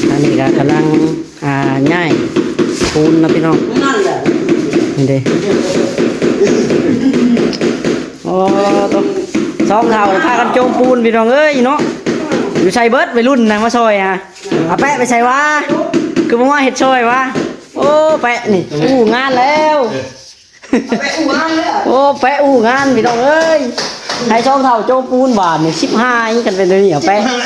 ອັນນີ້ກໍກຳລັງ ອ່າ ຍ້າຍປູນເນາະພີ່ນ້ອງ ນັ້ນແຫຼະ ນີ້ເດ້. ໂອ້ ໂຕ ສອງເຖົ້າພາກັນໂຈມປູນພີ່ນ້ອງເອີຍເນາະ. ຢູ່ໃສເບິດໄວລຸ້ນນະມາຊ່ອຍຫາ? ອາແປະໄປໃສວະ? ຄືບໍ່ມາເຮັດຊ່ອຍວະ? ໂອ້ ແປະນີ້ ອູ້ງານແລ້ວ. ເອົາແປະອູ້ງານເລີຍ ໂອ້ ແປະອູ້ງານພີ່ນ້ອງເອີຍ. ໃຫ້ສອງເຖົ້າໂຈມປູນບາດນີ້ ສິບຫ້າອີກ ຄັນເປັນແນວນີ້ ເອົາແປະ ສິບຫ້າ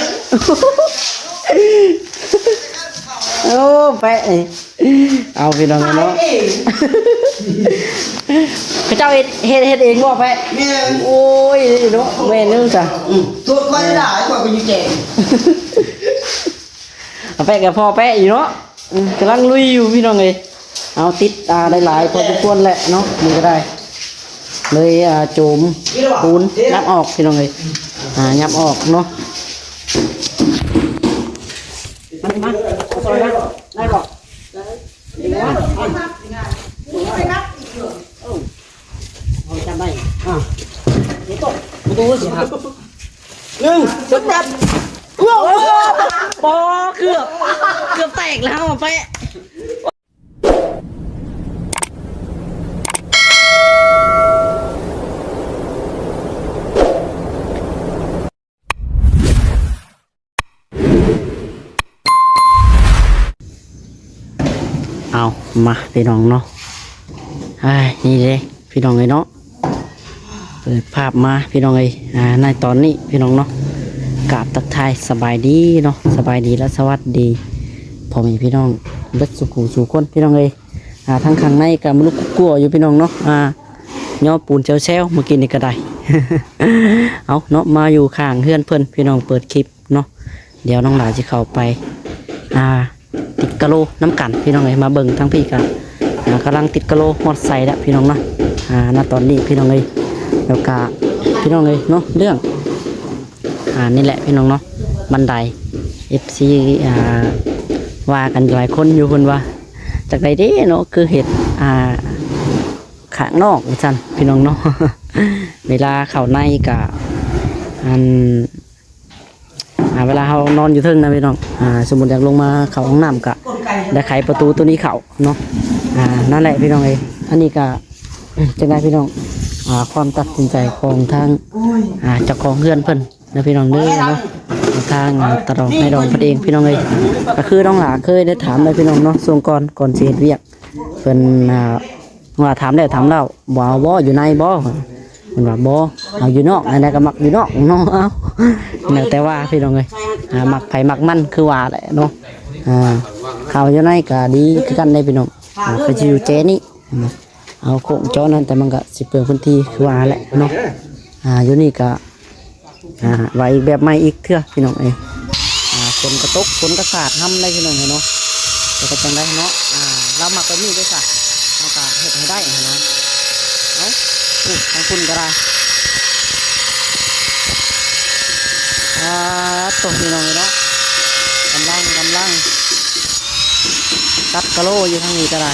ໂອ້ ແປະນີ້ ເອົາພີ່ນ້ອງເນາະ ຂາຍເອງ ເຂົາເຈົ້າເຮັດ ເຮັດ ເຮັດເອງບໍ່ແປະ? ແມ່ນ ໂອ້ຍເນາະ ແມ່ນເດີຊະ ອືມ ຕົວຂ້ອຍຫຼາຍ ຂ້ອຍກໍຢູ່ແຈງ ເອົາແປະກໍພໍແປະຢູ່ເນາະ. ອືມ ກຳລັງລຸຍຢູ່ພີ່ນ້ອງເອີຍ. ເອົາ ຕິດ ອ່າ ໄດ້ຫຼາຍພໍສົມຄວນແຫຼະເນາະ ນີ້ກໍໄດ້ ເລີຍ ອ່າ ໂຈມປູນ ຫຍັບອອກພີ່ນ້ອງເອີຍ ອ່າ ຫຍັບອອກເນາະ. ມາ ມາ ມາຊ່ອຍມາ ໄດ້ບໍ່? ໄດ້ ເອົາ ຈັບໄດ້ ອ່າ ເຮັດຕົກ ປະຕູຊິຫັກ ໜຶ່ງ ສອງ ສາມ ໂອ້ ໂອ້ ເກືອບ ເກືອບແຕກແລ້ວ ເອົາໄປ. ເອົາ ມາພີ່ນ້ອງເນາະ ອ້າຍ ນີ້ເດ້ພີ່ນ້ອງເອີຍເນາະ. ເປີດພາບມາພີ່ນ້ອງເອີຍ ອ່າ ໃນຕອນນີ້ພີ່ນ້ອງເນາະ ກາບທັກທາຍສະບາຍດີເນາະ ສະບາຍດີ ແລະ ສະຫວັດດີພໍ່ແມ່ພີ່ນ້ອງເບິດສູ່ຜູ້ສູ່ຄົນພີ່ນ້ອງເອີຍ. ອ່າ ທາງຂ້າງໃນກໍມາລຸກກົວຢູ່ພີ່ນ້ອງເນາະ ອ່າ ຍໍປູນແຊວໆ ມື້ກີ້ນີ້ກໍໄດ້ ເອົາເນາະ ມາຢູ່ຂ້າງເຮືອນເພິ່ນພີ່ນ້ອງ ເປີດຄລິບເນາະ. ດຽວນ້ອງຫຼ້າຊິເຂົ້າໄປ ອ່າ ຕິດກະໂລນຳກັນພີ່ນ້ອງເອີຍ. ມາເບິ່ງທາງພີ້ກໍ ອ່າ ກຳລັງຕິດກະໂລຮອດໃສ່ແລ້ວພີ່ນ້ອງເນາະ ອ່າ ນະຕອນນີ້ພີ່ນ້ອງເອີຍ. ແລ້ວກະພີ່ນ້ອງເອີຍເນາະ ເລື່ອງ ອ່າ ນີ້ແຫຼະພີ່ນ້ອງເນາະ ບັນໄດ ເອັຟຊີ ອ່າ ວ່າກັນຫຼາຍຄົນຢູ່ ເພິ່ນວ່າ ຈັ່ງໃດເດ້ເນາະ ຄືເຮັດ ອ່າ ຂ້າງນອກ ວ່າຊັ້ນພີ່ນ້ອງເນາະ. ເວລາເຂົ້າໃນກະ ອັນ ອ່າ ເວລາເຮົານອນຢູ່ເທິງນະພີ່ນ້ອງ ອ່າ ສົມມຸດຢາກລົງມາເຂົ້າຫ້ອງນ້ຳກະໄດ້ໄຂປະຕູໂຕນີ້ເຂົ້າເນາະ. ອ່າ ນັ້ນແຫຼະພີ່ນ້ອງເອີຍ ອັນນີ້ກະ ຈັ່ງໃດພີ່ນ້ອງ ອ່າ ຄວາມຕັດສິນໃຈຂອງທາງ ອ່າ ເຈົ້າຂອງເຮືອນເພິ່ນນະພີ່ນ້ອງເດີເນາະ ທາງ ອ່າ ຕາດອງໄຮ່ດອງເພິ່ນເອງພີ່ນ້ອງເອີຍ. ກະຄືນ້ອງຫຼ້າເຄີຍໄດ້ຖາມໄດ້ພີ່ນ້ອງເນາະ ຊ່ວງກ່ອນ ກ່ອນຊິເຮັດວຽກ ເພິ່ນ ອ່າ ວ່າຖາມແລ້ວຖາມເລົ່າ ບໍ່ເອົາບໍ່ ຢູ່ໃນບໍ່? ເພິ່ນວ່າບໍ່ ເອົາຢູ່ນອກ ອັນໃດກໍມັກຢູ່ນອກເນາະ. ເອົາ ແລ້ວແຕ່ວ່າພີ່ນ້ອງເອີຍ ອ່າ ມັກໃຜມັກມັນຄືວ່າແຫຼະເນາະ. ອ່າ ເຂົ້າຢູ່ໃນກໍດີຄືກັນເດ້ພີ່ນ້ອງ ອ່າ ກໍຊິຢູ່ແຈນີ້ ເອົາໂຄ້ງເຈາະນັ້ນ ແຕ່ມັນກໍຊິເປືອງພື້ນທີ່ຄືວ່າແຫຼະເນາະ. ອ່າ ຢູ່ນີ້ກໍ ອ່າ ວ່າອີກແບບໃໝ່ອີກເທື່ອພີ່ນ້ອງເອີຍ. ອ່າ ຝົນກໍຕົກ ຝົນກໍສາດຮຳໄດ້ພີ່ນ້ອງເອີຍເນາະ ແຕ່ກໍຈັ່ງໃດເນາະ. ອ່າ ລາວມັກແບບນີ້ເດ້ຊະ ເຮົາກໍເຮັດໃຫ້ໄດ້ຫັ້ນນະ. ເອົາ ພຸ້ນ ທາງພຸ້ນກໍໄດ້. ອ່າ ໂຕ ພີ່ນ້ອງເອີຍເນາະ ກຳລັງ ກຳລັງ ຕັດກະໂລຢູ່ທາງນີ້ກໍໄດ້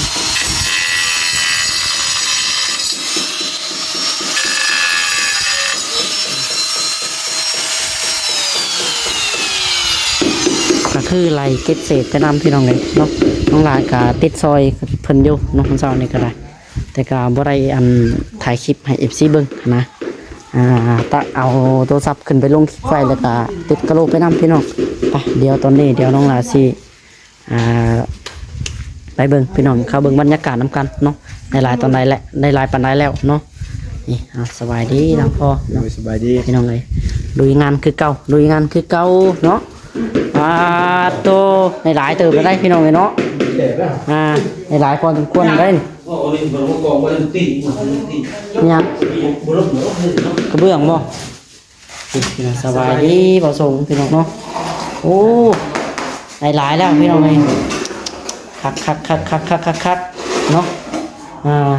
ກໍຄືໄລ່ເກັບເສດໄປນຳ ພີ່ນ້ອງເອີຍເນາະ. ນ້ອງຫຼ້າກໍຕິດຊ່ອຍເພິ່ນຢູ່ເນາະ ມື້ເຊົ້ານີ້ກໍໄດ້ ແຕ່ກໍບໍ່ໄດ້ ອັນ ຖ່າຍຄລິບໃຫ້ເອັຟຊີເບິ່ງນະ. ອ່າ ຕະ ເອົາໂທລະສັບຂຶ້ນໄປລົງຄລິບໄວ້ ແລ້ວກໍຕິດກະໂລໄປນຳ ພີ່ນ້ອງ. ໄປ ດຽວຕອນນີ້ ດຽວນ້ອງຫຼ້າຊິ ອ່າ ໄປເບິ່ງ ພີ່ນ້ອງ ເຂົ້າເບິ່ງບັນຍາກາດນຳກັນເນາະ ໄດ້ຫຼາຍຕອນໃດແລ້ວ ໄດ້ຫຼາຍປານໃດແລ້ວເນາະ. ນີ້ ເອົາ ສະບາຍດີນຳພໍ່ເນາະ ໂດຍ ສະບາຍດີ ພີ່ນ້ອງເອີຍ. ລຸຍງານຄືເກົ່າ ລຸຍງານຄືເກົ່າເນາະ. ປາດໂຕ ໄດ້ຫຼາຍເຕີບແລ້ວໄດ໋ ພີ່ນ້ອງເອີຍເນາະ. ອ່າ ໄດ້ຫຼາຍພໍສົມຄວນໄດ໋. ຫຍັງ? ກະເບື້ອງບໍ່? ສະບາຍດີບ່າວສົງ ພີ່ນ້ອງເນາະ. ໂອ້ ໄດ້ຫຼາຍແລ້ວພີ່ນ້ອງເອີຍ. ຄັກໆໆໆໆເນາະ. ອ່າ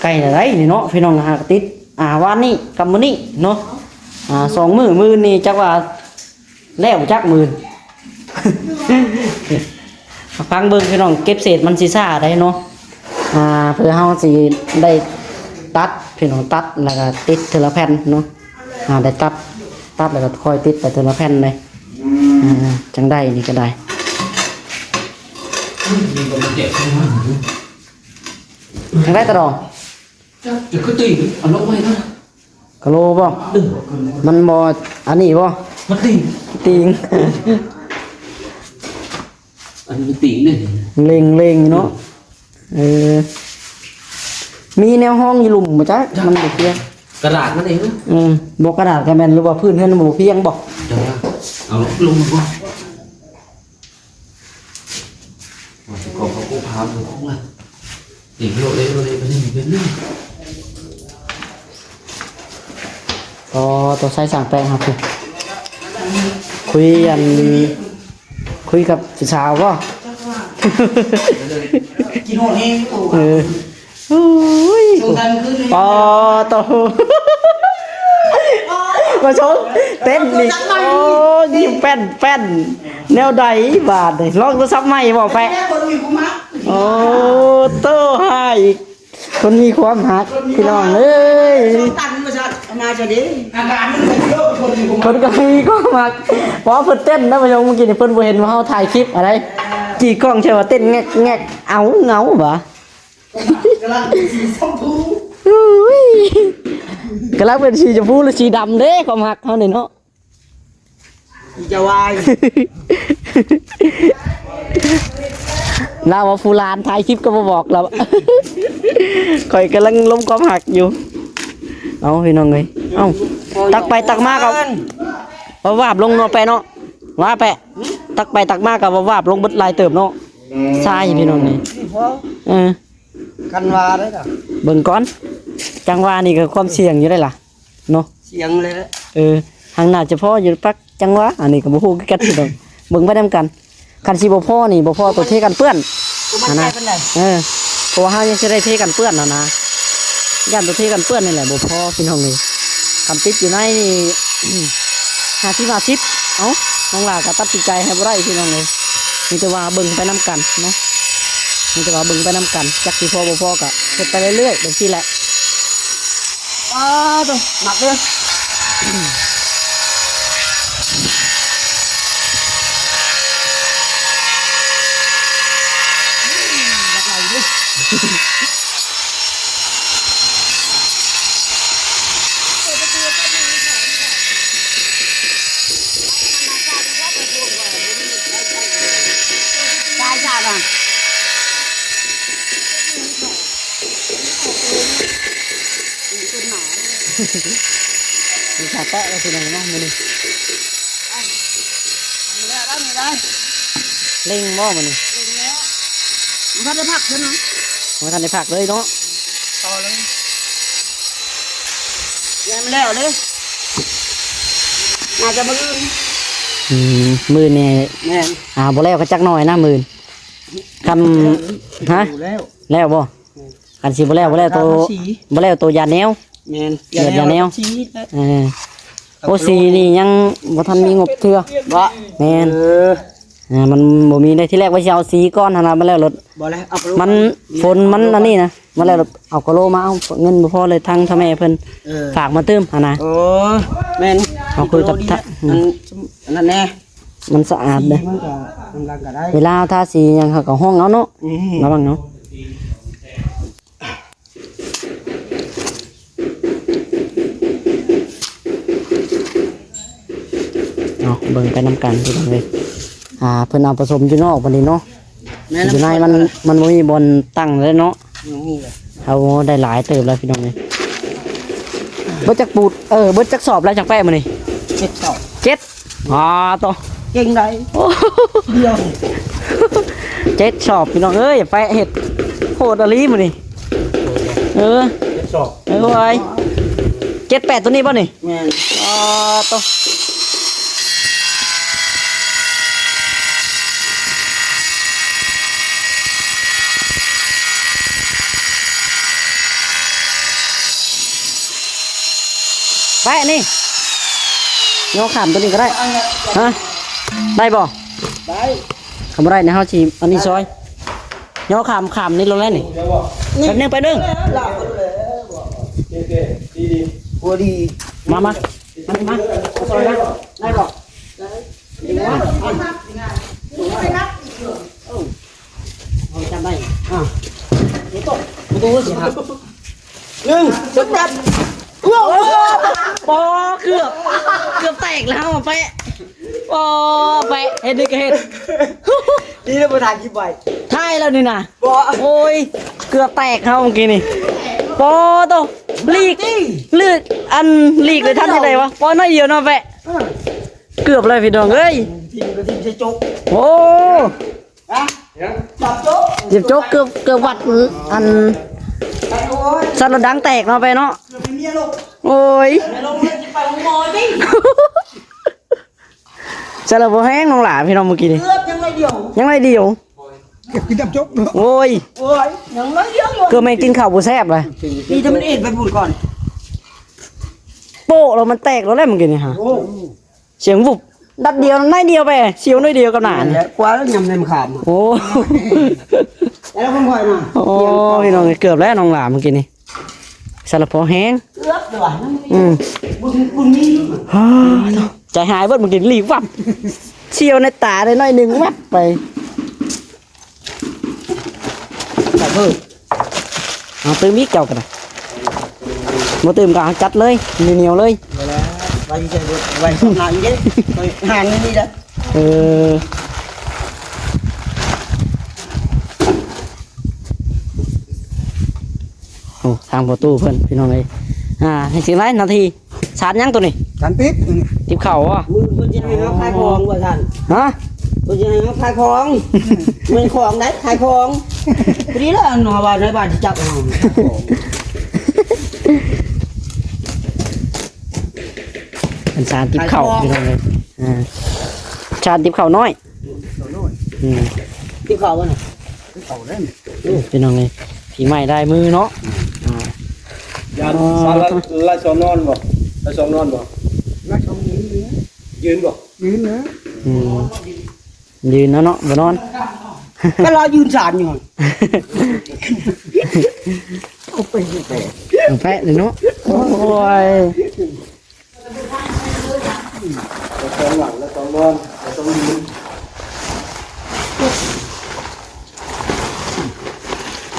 ໃກ້ລະໄດ໋ນີ້ເນາະ ພີ່ນ້ອງ. ຫາກະຕິດ ອ່າ ວານນີ້ກັບມື້ນີ້ເນາະ. ອ່າ ສອງມື້ ມື້ນີ້ຈັກວ່າ ແລ້ວຈັກໝື່ນ ຟັງເບິ່ງພີ່ນ້ອງ ເກັບເສດມັນຊິຊ້າໄດ໋ເນາະ. ອ່າ ເພື່ອເຮົາຊິໄດ້ຕັດພີ່ນ້ອງ ຕັດແລ້ວກໍຕິດເທື່ອລະແຜ່ນເນາະ. ອ່າ ໄດ້ຕັດ ຕັດແລ້ວກໍຄ່ອຍຕິດໄປເທື່ອລະແຜ່ນເລີຍ. ອ່າ ຈັ່ງໃດນີ້ກໍໄດ້ ຈັ່ງໃດຕາດອງ ຈະ ຈະຄືຕີ ເອົາລົງໄວ້ນະ ກະໂລບໍ່? ເອີ ມັນບໍ່ ອັນນີ້ບໍ່? ມັນຕີງ ຕີງ ອັນນີ້ຕີງເດ້ ເລັງໆເນາະ. ເອີ ມີແນວຮອງຢູ່ລຸ່ມບໍ່ຈັກ ມັນບໍ່ພຽງ ກະດາດມັນເອງ ເອີ ບໍ່ ກະດາດກະແມ່ນ ຫຼືວ່າພື້ນເຮືອນບໍ່ພຽງບໍ່? ເອົາລົງມາກ່ອນ ວ່າຊິກອງເອົາກູ້ພາມເອົາຂອງລະ ຕີໂລດເລີຍ ໂລດເລີຍ ໄປນີ້ເປັນເລື່ອງ ອໍ ໂຕໃຊ້ຊ່າງແປ້ງເຮົາ ຄຸຍ ຄຸຍອັນ ຄຸຍກັບຜູ້ສາວບໍ່? ກິນໂຫດແຮງ ເອີ ໂອ້ຍ ປາໂຕ ມາຊົມເຕັ້ນນີ້ ໂອ້ ຍິ້ມແປ້ນໆ ແນວໃດບາດນີ້ ລອງໂທລະສັບໃໝ່ບໍ່ແປະ? ໂອ້ ໂຕ ຮ້າຍອີກ ຄົນມີຄວາມຮັກ ພີ່ນ້ອງເອີຍ ຄົນກໍມີຄວາມຮັກ ເພາະເພິ່ນເຕັ້ນນະ ທ່ານຜູ້ຊົມ ມື້ກີ້ນີ້ເພິ່ນບໍ່ເຫັນວ່າເຮົາຖ່າຍຄລິບອະໄລ ຈີ້ກ້ອງໃສ່ວ່າເຕັ້ນແງກໆ ເອົາເງົາຫວາ ກຳລັງເປັນສີຊົມພູ ອຸ້ຍ ກຳລັງເປັນສີຊົມພູ ຫຼື ສີດຳເດ້ ຄວາມຮັກເຮົານີ້ເນາະ. ອີຈະວາຍ ລາວວ່າຜູ້ຫຼານຖ່າຍຄລິບກໍບໍ່ບອກລາວ ຂ້ອຍກຳລັງລົມຄວາມຮັກຢູ່ ເອົາ ພີ່ນ້ອງເອີຍ ເອົ້າ ຕັກໄປຕັກມາກໍວາບໆລົງເນາະແປະເນາະ ວ່າແປະ ຕັກໄປຕັກມາກໍວາບໆລົງເບິດຫຼາຍເຕີບເນາະ ຊາຍ ພີ່ນ້ອງເອີຍ ເອີ ຄັນວ່າໄດ້ລະ ເບິ່ງກ່ອນ ຈັງຫວະນີ້ກໍຄວາມສ່ຽງຢູ່ໄດ໋ລະ ເນາະ ສຽງເລີຍ ເອີ ຫາງໜ້າຈະພໍຢູ່ປັກ ຈັງຫວະ ອັນນີ້ກໍບໍ່ຮູ້ຄືກັນພີ່ນ້ອງ ເບິ່ງໄປນຳກັນ ຄັນຊິບໍ່ພໍນີ້ ບໍ່ພໍໂຕເທກັນເປື້ອນຫັ້ນນະ ເອີ ເພາະວ່າເຮົາຍັງຊິໄດ້ເທກັນເປື້ອນຫັ້ນນະ ຢ້ານໂຕເທກັນເປື້ອນນີ້ແຫຼະບໍ່ພໍພີ່ນ້ອງເອີຍ ຄັນຕິດຢູ່ໃນນີ້ ຫ້າສິບ ຫ້າສິບ ເອົ້າ ນ້ອງຫຼ້າກໍຕັດສິນໃຈໃຫ້ບໍ່ໄດ້ພີ່ນ້ອງເອີຍ ມີແຕ່ວ່າເບິ່ງໄປນຳກັນເນາະ ມີແຕ່ວ່າເບິ່ງໄປນຳກັນ ຈັກຊິພໍບໍ່ພໍກໍເຮັດໄປເລື້ອຍໆ ແບບຊີ້ແຫຼະ. ປາໂທ້ ໜັກເດີ້ ໜັກຫຼາຍເດີ້. ມີຂາແປະແລ້ວພີ່ນ້ອງເນາະ ມື້ນີ້ ແລ້ວແລ້ວມື້ໃດ ເລັ່ງບໍ່ມື້ນີ້ ບໍ່ທັນໄດ້ພັກເທື່ອນະ ບໍ່ທັນໄດ້ພັກເລີຍເນາະ ຕໍ່ເລີຍ ຍັງບໍ່ແລ້ວເດ້ ໜ້າຈະມື້ອື່ນ ອືມ ມື້ນີ້ ແມ່ນ ອ່າ ບໍ່ແລ້ວກໍຈັກໜ້ອຍນະ ມື້ອື່ນ ຄັນ ຮະ ແລ້ວ ແລ້ວບໍ່? ແມ່ນ ຄັນຊິບໍ່ແລ້ວ ບໍ່ແລ້ວໂຕ ບໍ່ແລ້ວໂຕຢາແນວ ແມ່ນ ຢາແນວ ຢາແນວ ເອີ ໂອ້ ສີນີ້ຍັງບໍ່ທັນມີງົບເທື່ອ ແມ່ນ ເອີ ອ່າ ມັນບໍ່ມີເດ້ ທີແລກວ່າຊິເອົາສີກ່ອນຫັ້ນນະ ມາແລ້ວລົດ ບໍ່ແລ້ວ ມັນ ຝົນມັນອັນນີ້ນະ ມາແລ້ວລົດ ເອົາກະໂລມາ ເອົາເງິນບໍ່ພໍເລີຍ ທາງພໍ່ແມ່ເພິ່ນ ເອີ ຝາກມາຕື່ມຫັ້ນນະ ໂອ້ ແມ່ນ ເຮົາຄຸຍກັບ ອັນ ອັນນັ້ນແດ່ ມັນສະອາດເດ້ ມັນກໍກຳລັງກໍໄດ້ ເວລາເຮົາທາສີຫຍັງເຮົາກໍຫ້ອງເອົາເນາະ ອືມ ລະວັງເນາະ ເອົາເບິ່ງໄປນຳກັນພີ່ນ້ອງເອີຍ ອ່າ ເພິ່ນເອົາປະສົມຢູ່ນອກບັດນີ້ເນາະ ແມ່ນ ຢູ່ໃນມັນ ມັນບໍ່ມີບ່ອນຕັ້ງເລີຍເນາະ ຍັງມີເລີຍ ເຮົາໄດ້ຫຼາຍເຕີບແລ້ວພີ່ນ້ອງເອີຍ ເບິດຈັກປູດ ເອີ ເບິດຈັກສອບແລ້ວຈັກແປະມື້ນີ້ ເຈັດສອບ ເຈັດ ອ່າ ໂຕ ເກັ່ງໃດ ໂອ້ ດຽວ ເຈັດສອບພີ່ນ້ອງເອີຍ ແປະເຮັດ ໂຫດອີ່ຫຼີມື້ນີ້ ເອີ ເຈັດສອບ ເອີ ໂອ້ຍ ເຈັດແປະໂຕນີ້ບໍ່ນີ້? ແມ່ນ ອ່າ ໂຕ ໄປອັນນີ້ ຍໍຂ້າມຕົວນີ້ກໍໄດ້ ຮະ ໄດ້ບໍ່? ໄດ້ ຄັນບໍ່ໄດ້ນີ້ເຮົາຊິອັນນີ້ຊອຍ ຍໍຂ້າມ ຂ້າມນີ້ລົງແລ້ວນີ້ ນີ້ ແປັບໜຶ່ງ ແປັບໜຶ່ງ ເອີ ລາວ ໂອເຄ ໂອເຄ ດີໆ ໂອ້ ດີ ມາ ມາ ມານີ້ ມາ ມາຊອຍນະ ໄດ້ບໍ່? ໄດ້ ໄດ້ ເອີ ໂອ້ຍ ໜຶ່ງ ສະກັດ ໂອ້ໂຫ ປໍ ເກືອບ ເກືອບແຕກແລ້ວ ປໍ ປະ ເຮັດນີ້ກໍເຮັດ ດີແລ້ວບໍ່ຖ່າຍຄລິບໄວ້ ຖ່າຍແລ້ວນີ້ນະ ບໍ່ ໂອ້ຍ ເກືອບແຕກເຮົາເມື່ອກີ້ນີ້ ປໍໂຕ ຫຼີກ ຫຼີກ ອັນ ຫຼີກເລີຍທັນທີ່ໃດວະ ປໍໜ້ອຍດຽວເນາະ ປະ ເອີ ເກືອບແລ້ວພີ່ນ້ອງເອີຍ ທີມກໍທີມໃສ່ຈົກ ໂອ້ ຮະ ຈັບຈົກ ຈັບຈົກ ເກືອບ ເກືອບວັດ ອັນ ໄປໂອ້ຍ ສັດລະດັງແຕກເນາະ ປະເນາະ ເກືອບໃຫ້ເມຍລົງ ໂອ້ຍ ເມຍລົງເລີຍ ຊິໄປໂຮງໝໍຕິ ສັດລະບໍ່ແຮງນ້ອງຫຼ້າພີ່ນ້ອງ ເມື່ອກີ້ນີ້ ເກືອບຍັງໜ້ອຍດຽວ ຍັງໜ້ອຍດຽວ ເກັບກິນຈັບຈົກເນາະ ໂອ້ຍ ໂອ້ຍ ຍັງໜ້ອຍດຽວຢູ່ ເກືອບແມ່ນກິນເຂົ້າບໍ່ແຊບເລີຍ ດີແຕ່ມັນເອັນໄປພຸ້ນກ່ອນ ໂປ້ແລ້ວມັນແຕກແລ້ວແຫຼະເມື່ອກີ້ນີ້ຫາ ໂອ້ ສຽງວຸບ ນັດດຽວ ໜ້ອຍດຽວໄປ ສຽວໜ້ອຍດຽວກັບໜ້ານີ້ ແຫຼະ ກວ່າແລ້ວຍຳໃນມະຂາມ ໂອ້ ແລ້ວຂອງຂ້ອຍນະ ໂອ້ ພີ່ນ້ອງເອີຍ ເກືອບແລ້ວນ້ອງຫຼ້າເມື່ອກີ້ນີ້ ສາລະພໍແຮງ ເກືອບແລ້ວຫວາ ອືມ ບຸນ ບຸນມີ ໃຈຫາຍເບິດເມື່ອກີ້ ລີບວັບ ສຽວໃນຕາໄດ້ໜ້ອຍໜຶ່ງ ແວັບໄປ. ເອົາຕື່ມອີກເຈົ້າກໍໄດ້ ບໍ່ຕື່ມກໍເອົາຈັດເລີຍ ໜຽວໆເລີຍ ໄວ້ໃສ່ເບິດ ໄວ້ສອງໜ້າອີກເດ້ ຂ້ອຍຫາເງິນນີ້ລະ ເອີ ໂອ້ ທາງປະຕູເພິ່ນ ພີ່ນ້ອງເອີຍ ອ່າ ໃຫ້ຊິໄລນາທີ ສານຫຍັງໂຕນີ້? ສານຕິບ ຕິບເຂົ້າບໍ? ມື້ເພິ່ນຊິໃຫ້ເຮົາຂາຍຂອງບໍ່ທ່ານ? ຮະ? ເພິ່ນຊິໃຫ້ເຮົາຂາຍຂອງ ແມ່ນຂອງໃດ ຂາຍຂອງ ພໍດີແລ້ວເນາະ ວ່າໃນບ້ານຊິຈັບເຮົາ ເປັນສານຕິບເຂົ້າ ຂາຍຂອງ ພີ່ນ້ອງເອີຍ ອ່າ ສານຕິບເຂົ້ານ້ອຍ ເຂົ້ານ້ອຍ ອືມ ຕິບເຂົ້າບໍ່ນະ? ເຂົ້າແລ້ວນີ້ ພີ່ນ້ອງເອີຍ ຝີໄມ້ລາຍມືເນາະ ອ່າ ຢ້ານ ອໍ ສາລະ ລາຍສອງນອນບໍ່? ລາຍສອງນອນບໍ່? ລາຍສອງຢືນເນາະ ຢືນບໍ່? ຢືນເນາະ ອືມ ຢືນເນາະ ເນາະ ບໍ່ນອນ ກໍລາວຢືນສານຢູ່ ເອົາໄປແປະ ເອົາແປະເນາະ ໂອ້ຍ. ສອງຫຼັງ ແລະ ສອງນອນ ແລະ ສອງດິນ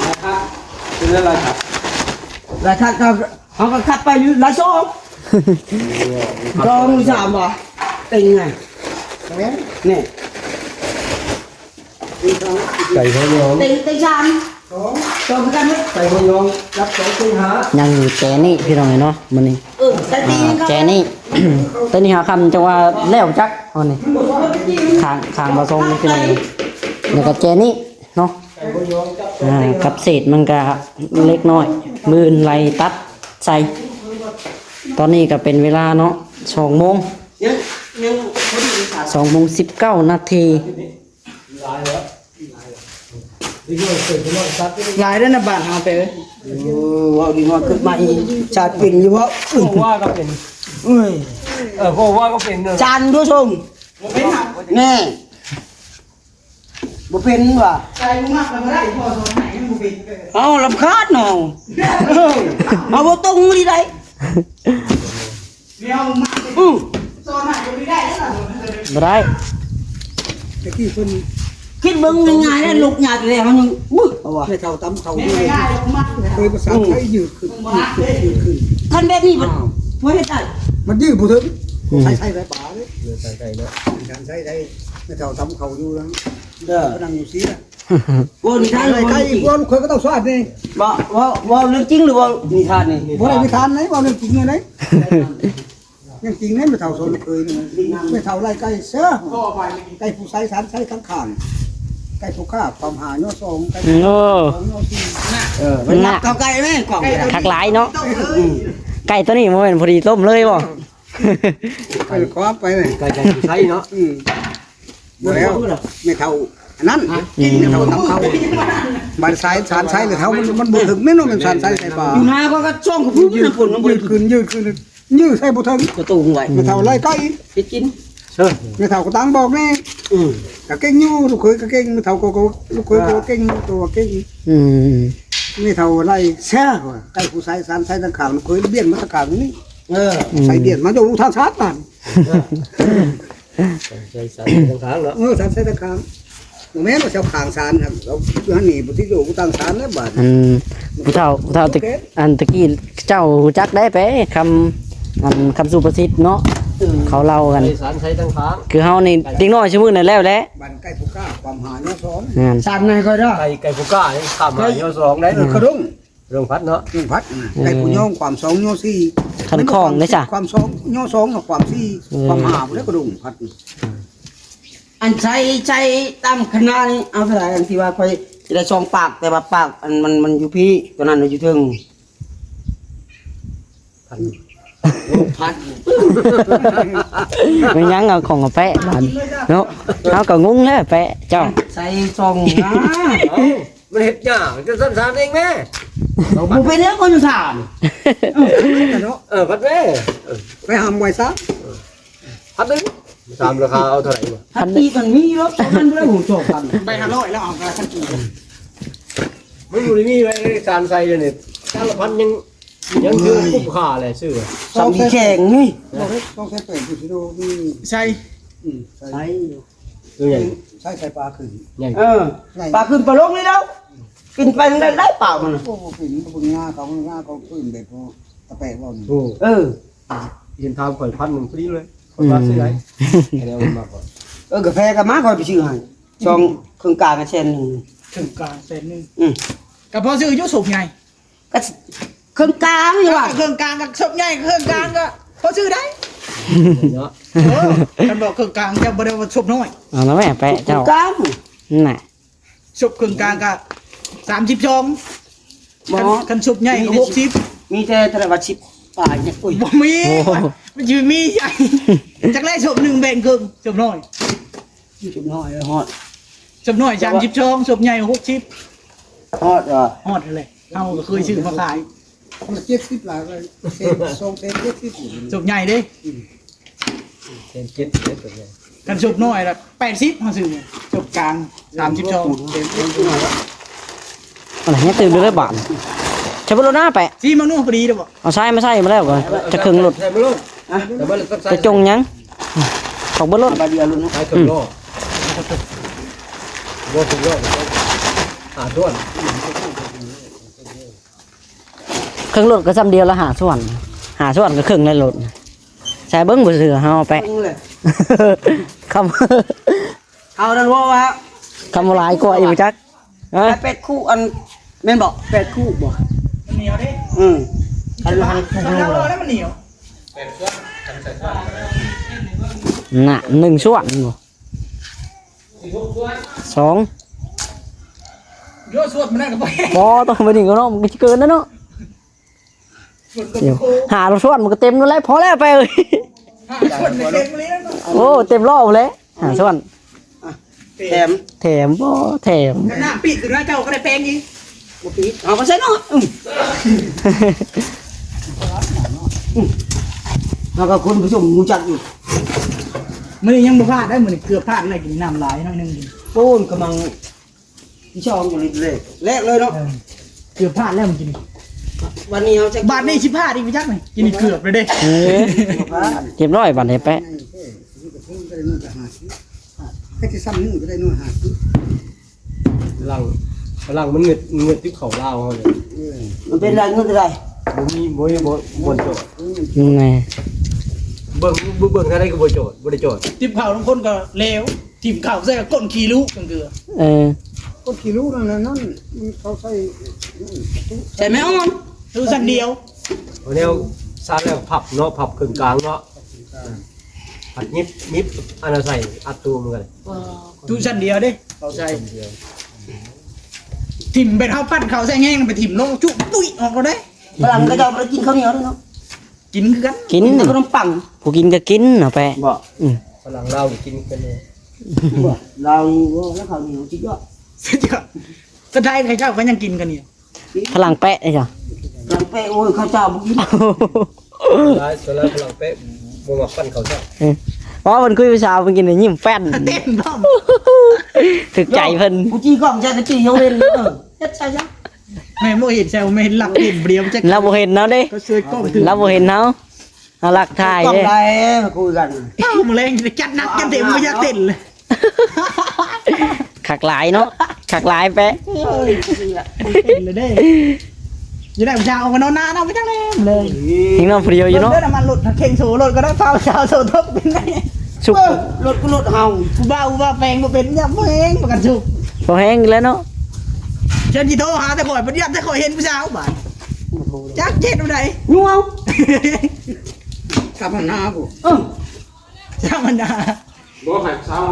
ລາຍຄັດ ເປັນລາຍຄັດ ລາຍຄັດ ເຮົາກໍຄັດໄປຢູ່ລາຍສອງ ສອງຫຼືສາມຫວາ ເຕັງໄງ ແມ່ນ ນີ້. ໄກ່ຫົວຍອງ ເຕັງ ເຕັງສາມ ສອງ ສອງຄືກັນເນາະ ໄກ່ຫົວຍອງ ຈັບສອງເຕັງຫ້າ ຍັງຢູ່ແຈນີ້ພີ່ນ້ອງເອີຍເນາະ ມື້ນີ້ ເອີ ໄກ່ຕີນ ອ່າ ແຈນີ້ ແຕ່ນີ້ຫາຄ່ຳຈັ່ງວ່າແລ້ວຈັກ ເອົານີ້ ຂ້າງ ຂ້າງບໍ່ຊົງນີ້ພີ່ນ້ອງເອີຍ ແລ້ວກໍແຈນີ້ເນາະ ໄກ່ຫົວຍອງ ຈັບສອງ ອ່າ ເຕັງຫ້າ ກັບເສດມັນກໍເລັກນ້ອຍ ມື້ອື່ນໄລ່ຕັດໃສ່ ຕອນນີ້ກໍເປັນເວລາເນາະ ສອງໂມງ ຍັງ ຍັງບໍ່ໄດ້ ສອງໂມງສິບເກົ້ານາທີ. ຫຼາຍເດ້ນະບ້ານເຮົາເປັນ ເອີ ເວົ້າດີຮອດຂຶ້ນມາອີກ ຊາດເປັນຢູ່ບໍ່? ເວົ້າວ່າກໍເປັນ ເອີຍ ເອີ ເວົ້າວ່າກໍເປັນ ຈານດູຊົງ ບໍ່ເປັນ ແນ່ ບໍ່ເປັນວ່າ ໃສ່ບໍ່ມັກກໍບໍ່ໄດ້ ພໍ່ສອນໃຫ້ຍັງບໍ່ເປັນ ເອົ້າ ລຳຄານເຮົາ ເຮົາບໍ່ຕົງອີ່ຫຼີໃດ. ອືມ ບໍ່ໄດ້ ແຕ່ກີ້ເພິ່ນ ຄິດເບິ່ງງ່າຍໆ ແລ້ວລຸກຍາກແລ້ວ ມັນຍັງ ອຸ້ຍ ເອົາວ່າ ແມ່ເຖົ້າຕຳເຂົ້າຢູ່ ເຄີຍພາສາໄທຢືດຂຶ້ນ ຢືດຂຶ້ນ ຢືດຂຶ້ນ ຄັນແບບນີ້ມັນ ອ້າວ ບໍ່ເຮັດໄດ້ ມັນຢືດບໍ່ເຖິງ ອືມ ໃຊ້ ໃຊ້ໄດ້ປາເດ້ ໃຊ້ໄດ້ເນາະ ການໃຊ້ໄດ້ ແມ່ເຖົ້າຕຳເຂົ້າຢູ່ນະ ເອີ ນັ່ງຢູ່ເສຍ ໂອ້ ນິທານ ໃກ້ໆ ພວກລູກເຂີຍກໍຕ້ອງສອນນີ້ ເວົ້າ ເວົ້າ ເວົ້າເລື່ອງຈິງ ຫຼື ເວົ້ານິທານນີ້? ບໍ່ໄດ້ນິທານເດ້ ເວົ້າເລື່ອງຈິງເລີຍເດ້ ເລື່ອງຈິງເດ້ ແມ່ເຖົ້າສອນລູກເຂີຍນີ້ ແມ່ເຖົ້າໄລ່ໄກ່ເສືອ ໄກ່ຜູ້ຊາຍສານໄຊທັງຂ້າງ ໄກ່ຜູ້ຄ້າຄວາມຫາຍໍສອງ ໄກ່ ໂອ້ ສອງຍໍສີ່ ເອີ ມັນນັບເຂົ້າໄກ່ແມ່ນຂອງ ຄັກຫຼາຍເນາະ ອືມ ໄກ່ຕົວນີ້ບໍ່ແມ່ນພໍດີຕົ້ມເລີຍບໍ່? ໄກ່ຄວາມໄປເລີຍ ໄກ່ ໄກ່ຜູ້ຊາຍເນາະ ອືມ ບໍ່ແລ້ວ ແມ່ເຖົ້າອັນນັ້ນ ແມ່ເຖົ້າຕຳເຂົ້າ ບາດສາຍສານໄຊແມ່ເຖົ້າ ມັນ ມັນບໍ່ເຖິງແມ່ນບໍ່ ແມ່ນສານໄຊໃສ່ປາ ຢູ່ນາກໍ ກໍຊ່ອງກັບຜູ້ນຳຝົນ ມັນບໍ່ໄດ້ ຢືດຂຶ້ນ ຢືດຂຶ້ນ ຢືດໃສ່ບໍ່ເຖິງ ກະຕຸງໄວ້ ແມ່ເຖົ້າໄລ່ໄກ່ ໄປກິນ ເຊີ ແມ່ເຖົ້າກໍຕັ້ງບອກແນ່ ອືມ ກະເກັ່ງຢູ່ ລູກເຂີຍກະເກັ່ງ ແມ່ເຖົ້າກໍ ກໍ ລູກເຂີຍກໍເກັ່ງ ໂຕກໍເກັ່ງ ອືມ ແມ່ເຖົ້າໄລ່ແຊະວ່າ ໄກ່ຜູ້ຊາຍສານໄຊທາງຂ້າງ ລູກເຂີຍບຽນມາທາງຂ້າງນີ້ ເອີ ອືມ ໃສ່ບຽນມາຢູ່ທາງຊາດນັ້ນ ເອີ ໃສ່ສານໄຊທາງຂ້າງເນາະ ເອີ ສານໄຊທາງຂ້າງ ບໍ່ແມ່ນວ່າຊາວຂ້າງສານຫັ້ນ ເຮົາຢູ່ຫັ້ນນີ້ບໍ່ຕິດໂລກຢູ່ຕ່າງສານແລ້ວບາດ ອັນຜູ້ເຖົ້າ ຜູ້ເຖົ້າແຕ່ ໂອເຄ ອັນຕະກີ້ເຈົ້າຮູ້ຈັກໄດ້ໄປ ຄຳ ອັນຄຳສຸພາສິດເນາະ ເອີ ເຂົາເລົ່າກັນ ໃສ່ສານໃສ່ຕັ້ງຂາງ ຄືເຮົານີ້ເດັກນ້ອຍຊຸມື້ນັ້ນແລ້ວແຫຼະ ບ້ານໄກ່ຜູ້ກ້າ ຄວາມຫາຍໍສອງ ແມ່ນ ສານໃນຂ້ອຍເດີ ໄກ່ ໄກ່ຜູ້ກ້າ ຄວາມຫາຍໍສອງໄດ້ ເອີ ຂະດົງ ເລື່ອງພັດເນາະ ເລື່ອງພັດນະ ເອີ ໄກ່ຜູ້ຍໍ ຄວາມສອງຍໍສີ່ ຄັນຂອງເດ້ຊະ ຄວາມສອງຍໍສອງ ຄວາມສີ່ ເອີ ຄວາມຫ້າພຸ້ນແຫຼະ ກະດົງພັດ ອັນໃສ່ ໃສ່ຕາມຂະໜາດນີ້ ເອົາເທົ່າໃດ ອັນທີ່ວ່າຂ້ອຍຊິໄດ້ສອງປາກ ແຕ່ວ່າປາກອັນມັນ ມັນຢູ່ພີ້ ຕົວນັ້ນຢູ່ເທິງ ພັນ ໂອ້ ພັນ ແມ່ນຫຍັງເອົາຂອງມາແປະບາດເນາະ ເຮົາກໍງົງແລ້ວແປະເຈົ້າ ໃສ່ຊ່ອງນະ ເອົ້າ ມັນເຮັດຫຍັງ ຈະສັ່ນສານເອງແມ້ ເອົາ ບໍ່ເປັນແລ້ວ ຄົນຖາມ ເອີ ເນາະ ເອີ ພັດແມ້ ເອີ ໄປຫາມວຍຊະ ພັນໜຶ່ງ ສາມລາຄາເອົາເທົ່າໃດວະ ພັນກີບມັນມີເນາະ ປະມານບໍ່ໄດ້ຫົວສອງພັນ ໄປຫ້າຮ້ອຍແລ້ວເອົາໄປພັນກີບ ມັນບໍ່ໄດ້ມີໄວ້ໃນການໃສ່ເດນີ້ ຈານລະພັນຍັງ ຍັງຖືຄຸ້ມຄ່າແຫຼະຊື້ ສຳລີແຂງນີ້ ຕ້ອງໃຊ້ແປ້ງຜູ້ຊິໂດມີ ໃສ່ ອືມ ໃສ່ ໃສ່ຢູ່ ຕົວໃຫຍ່ ໃສ່ ໃສ່ປາຂຶ້ນ ໃຫຍ່ ເອີ ໃຫຍ່ ປາຂຶ້ນປາລົງນີ້ແລ້ວ ກິນໄປໄດ້ຫຼາຍປາມັນ ໂອ້ ບໍ່ເປັນ ບໍ່ເບິ່ງງາເຂົາ ງາເຂົາເພິ່ນແບບ ຕະແປະເວົ້ານີ້ ໂອ້ ເອີ ເຫັນຖາມຂ້ອຍພັນໜຶ່ງພໍດີເລີຍ ຂ້ອຍວ່າຊື້ໃຫ້ ອືມ ໃຫ້ເອົາມາກ່ອນ ເອີ ກາແຟກໍມາ ຂ້ອຍໄປຊື້ໃຫ້ ຊ່ອງເຄິ່ງກາງກໍແສນໜຶ່ງ ເຄິ່ງກາງແສນໜຶ່ງ ອືມ ກໍພໍຊື້ຢູ່ສົບໃຫຍ່ ກໍເຄິ່ງກາງນີ້ວ່າ ເຄິ່ງກາງກັບສົບໃຫຍ່ ເຄິ່ງກາງກໍພໍຊື້ໄດ້ເນາະ ເອີ ຄັນບອກເຄິ່ງກາງ ເຈົ້າບໍ່ໄດ້ວ່າສົບນ້ອຍ ເອົາລະແມ່ແປະເຈົ້າ ເຄິ່ງກາງ ນັ້ນນະ ສົບເຄິ່ງກາງກະສາມສິບສອງ ບໍ່ ຄັນ ຄັນສົບໃຫຍ່ກໍຫົກສິບ ມີແຕ່ເທົ່າໃດວ່າສິບປາຍນີ້ ໂອ້ຍ ບໍ່ມີ ໂອ້ ມັນຊິມີໃຫຍ່ ຈັກແລະສົບໜຶ່ງແບ່ງເຄິ່ງ ສົບນ້ອຍ ສົບນ້ອຍຮອດ ສົບນ້ອຍສາມສິບສອງ ສົບໃຫຍ່ຫົກສິບ ຮອດບໍ່ ຮອດຫັ້ນແຫຼະ ເຮົາກໍເຄີຍຊື້ມາຂາຍ ມັນເຈັດສິບຫຼາຍ ເຊັນ ສອງເຊັນເຈັດສິບ ສົບໃຫຍ່ເດ້ ອືມ ເຊັນເຈັດສິບເດ້ ສົບໃຫຍ່ ຄັນສົບນ້ອຍລະແປດສິບ ເຮົາຊື້ສົບກາງສາມສິບສອງ ອັນນັ້ນຍັງຕື່ມຢູ່ເລີຍບາດ ໃສ່ເບິດໂລດນະແປະ ຊີມານູພໍດີເດ້ບໍ່ ເອົາຊາຍມາໃສ່ມາແລ້ວກໍຈະເຄິ່ງໂລດ ໃສ່ເບິດໂລດ ຈະຈົ່ງຫຍັງ ຂອງເບິດໂລດ ບາດດຽວໂລດນະ ໃສ່ເຄິ່ງໂລດ ບໍ່ເຄິ່ງໂລດ ຫ້າສ່ວນ ເຄິ່ງໂລດກໍຊ່ຳດຽວລະຫ້າສ່ວນ ຫ້າສ່ວນກໍເຄິ່ງໃນໂລດ ໃສ່ເບິ່ງບໍ່ເຊື່ອເຮົາແປະ ເບິ່ງເລີຍ ຄຳ ເຮົານັ້ນເວົ້າວ່າ ຄຳວ່າຫຼາຍກວ່າອີກບໍ່ຈັກ ຮະ ແປດຄູ່ ອັນ ແມ່ນບໍ່ ແປດຄູ່ບໍ່ ມັນໜຽວເດ້ ອືມ ຄັນວ່າ ຄັນເຮົາເວົ້າແລ້ວມັນໜຽວ ນະ ໜຶ່ງສ່ວນບໍ່ ສອງ ໂຍ ສວດມັນນັ້ນກໍບໍ່ ບໍ່ ຕ້ອງໄປນີ້ກໍເນາະ ມັນກໍຊິເກີນແລ້ວເນາະ ສວດກໍ ດຽວ ໂຄ ຫ້າລະສ່ວນມັນກໍເຕັມນັ້ນແຫຼະ ພໍແລ້ວແປະເອີຍ ຫ້າລະສ່ວນມັນເຕັມເລີຍເນາະ ໂອ້ ເຕັມລ້ອແລ້ວ ຫ້າສ່ວນ ອ່ະ ແຖມ ແຖມບໍ່ ແຖມ ໜ້າປິດຂຶ້ນມາເຈົ້າກໍໄດ້ແປງອີກ ບໍ່ປິດ ເອົາມາໃສ່ເນາະ ອືມ ເຮົາກໍຄົນຜູ້ຊົມຮູ້ຈັກຢູ່ ມື້ນີ້ຍັງບໍ່ພາດໄດ້ ມື້ນີ້ເກືອບພາດແລ້ວ ກິນນ້ຳຫຼາຍໜ້ອຍໜຶ່ງ ໂອ້ຍ ກຳລັງ ທີ່ສອງຢູ່ນີ້ເລີຍ ແລກເລີຍເນາະ ເອີ ເກືອບພາດແລ້ວມື້ກີ້ນີ້ ບາດນີ້ເຮົາຈະ ບາດນີ້ຊິພາດອີກບໍ່ຈັກນີ້ ກິນນີ້ເກືອບເລີຍເດ້ ເອີ ເກືອບພາດ ຮຽບຮ້ອຍບາດນີ້ແປະ ເອີ ນີ້ກໍເພິ່ນກໍໄດ້ໜ້ອຍກວ່າຫ້າສິບ ກໍຊິຊ້ຳນີ້ກໍໄດ້ໜ້ອຍຫ້າສິບ ພະລັງ ພະລັງມັນເງືອດ ເງືອດຕິດເຂົ້າລາວເຮົານີ້ ເອີ ມັນເປັນໄດ້ເງືອດໄດ້ ບໍ່ມີ ບໍ່ມີ ບໍ່ ບໍ່ຈອດ ແນ່ ເບິ່ງ ເບິ່ງ ເບິ່ງທາງໃດກໍບໍ່ຈອດ ບໍ່ໄດ້ຈອດ ຕິບເຂົ້າລາງຄົນກໍແລ້ວ ຖິ້ມເຂົ້າໃສ່ກັບກົ້ນຂີ້ລຸຈັງເທື່ອ ເອີ ກົ້ນຂີ້ລຸນັ້ນນະ ນັ້ນມັນເຂົາໃສ່ ໃສ່ໄມ້ອ່ອນ ຕູ້ຊັ້ນດຽວ ເອົາແນວຊາດແລ້ວພັບເນາະ ພັບເຄິ່ງກາງເນາະ ພັບຫຍິບ ຫຍິບອັນນັ້ນໃສ່ ອັດຕູ້ມັນກໍໄດ້ ຕູ້ຊັ້ນດຽວເດ້ ເຂົາໃສ່ ຖິ້ມໄປເທົ່າປັ້ນເຂົ້າໃສ່ແຍງໄປຖິ້ມລົງຈຸປຸ້ຍອອກໂລດເດ້ ຝຣັ່ງເຂົາເຈົ້າບໍ່ໄດ້ກິນເຂົ້າໜຽວເດ້ເນາະ ກິນຄືກັນ ກິນ ກິນແຕ່ຂະໜົມປັງ ຜູ້ກິນກໍກິນເນາະແປະ ບໍ່ ອືມ ຝຣັ່ງລາວກໍກິນຄືກັນເລີຍ ບໍ່ ລາວນີ້ບໍ່ ແລ້ວເຂົາໜຽວສຸດຍອດ ສຸດຍອດ ສຸດທ້າຍເຂົາເຈົ້າກໍຍັງກິນກັນຢູ່ ຝຣັ່ງແປະເດ້ເຈົ້າ ຝຣັ່ງແປະ ໂອ້ຍ ເຂົາເຈົ້າບໍ່ກິນ ສ່ວນຫຼາຍ ສ່ວນຫຼາຍຝຣັ່ງແປະບໍ່ມັກປັ້ນເຂົ້າເຈົ້າ ເອີ ເວົ້າເພິ່ນຄຸຍຜູ້ສາວເພິ່ນກິນນີ້ຍິ້ມແປ້ນ ເຕັ້ນພ້ອມ ຖືກໃຈເພິ່ນ ຜູ້ຈີ້ກ້ອງໃສ່ກະຈີ້ຍັງເຫັນ ເອີ ເຮັດໃສ່ຍັງ ແມ່ບໍ່ເຫັນໃສ່ ແມ່ລັກເຫັນບໍ່ດຽວຈັກ ລາວບໍ່ເຫັນເຮົາເດ້ ກໍຊ່ວຍກ້ອງຖື ລາວບໍ່ເຫັນເຮົາ ເຮົາລັກຖ່າຍເດ້ ກ້ອງໄດ້ມາຄຸຍກັນ ມື້ແລງຈະຈັດໜັກຈັດເຕັມ ບໍ່ຢາກເຕັ້ນເລີຍ ຄ ຄັກຫຼາຍເນາະ ຄັກຫຼາຍແປະ ເອີ ເຫັນແລ້ວເດ້ ຢູ່ໄດ້ຜູ້ຊາຍອອກໄປນອນນາເນາະ ໄປຈັກແລ້ວເລີຍ ຍັງນອນຜູ້ດຽວຢູ່ເນາະ ເດີນ້ຳມັນລົດເຄັ່ງໂຊລົດກໍໄດ້ ພາຜູ້ສາວໂຊຕົກເປັນໄງ ສຸກ ເອີ ລົດກໍລົດເຮົາ ຜູ້ບ່າວຜູ້ບ່າວແປງບໍ່ເປັນ ຢ່າບໍ່ແຮງປະກັນສຸກ ບໍ່ແຮງອີກແລ້ວເນາະ ເຊີນຊິໂທຫາແຕ່ຂ້ອຍ ບໍ່ຢາກແຕ່ຂ້ອຍເຫັນຜູ້ສາວບາດ ຈັກເຈັດໃດ ຍວງ ສາມພັນຫ້າພຸ້ນ ເອີ ສາມພັນຫ້າ ບໍ່ໃຫ້ເຊົ່າ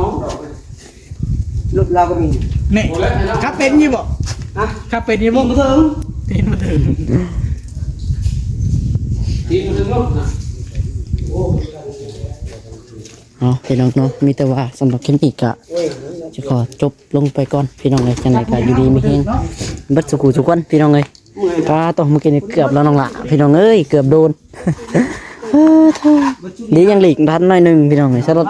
ລົດລາວກໍມີ ນີ້ ບໍ່ແລ້ວໃຫ້ລາວ ຂັບເປັນຢູ່ບໍ່? ຮະ? ຂັບເປັນຢູ່ບໍ່? ຕີນບໍ່ເຖິງ ຕີນບໍ່ເຖິງ ຕີນບໍ່ເຖິງລົດນະ ໂອ້ ເອົາ ພີ່ນ້ອງເນາະ ມີແຕ່ວ່າສຳລັບຄລິບນີ້ກະ ໂອ້ຍ ຈະຂໍຈົບລົງໄປກ່ອນ ພີ່ນ້ອງເອີຍ ຈັ່ງໃດກະຢູ່ດີມີແຮງ ເບິດສູ່ຜູ້ສູ່ຄົນ ພີ່ນ້ອງເອີຍ ປາດໂທ້ ມື້ກີ້ນີ້ເກືອບແລ້ວນ້ອງຫຼ້າ ພີ່ນ້ອງເອີຍ ເກືອບໂດນ ເອີ ເທົ່າ ດີຍັງຫຼີກທັນໜ້ອຍໜຶ່ງ ພີ່ນ້ອງເອີຍ ສະຫຼົດ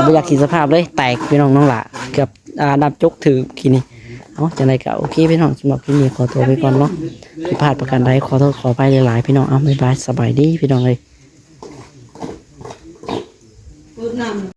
ບໍ່ຢາກຄິດສະພາບເລີຍ ແຕກ ພີ່ນ້ອງ ນ້ອງຫຼ້າ ເກືອບ ອ່າ ດາບຈົກຖືກກີ້ນີ້ ເອົາ ຈັ່ງໃດກໍໂອເຄ ພີ່ນ້ອງ ສຳລັບຄລິບນີ້ຂໍຕົວໄປກ່ອນເນາະ ຜິດພາດປະການໃດ ຂໍໂທດຂໍອະໄພຫຼາຍໆ ພີ່ນ້ອງ ເອົາ ບາຍບາຍ ສະບາຍດີ ພີ່ນ້ອງເອີຍ.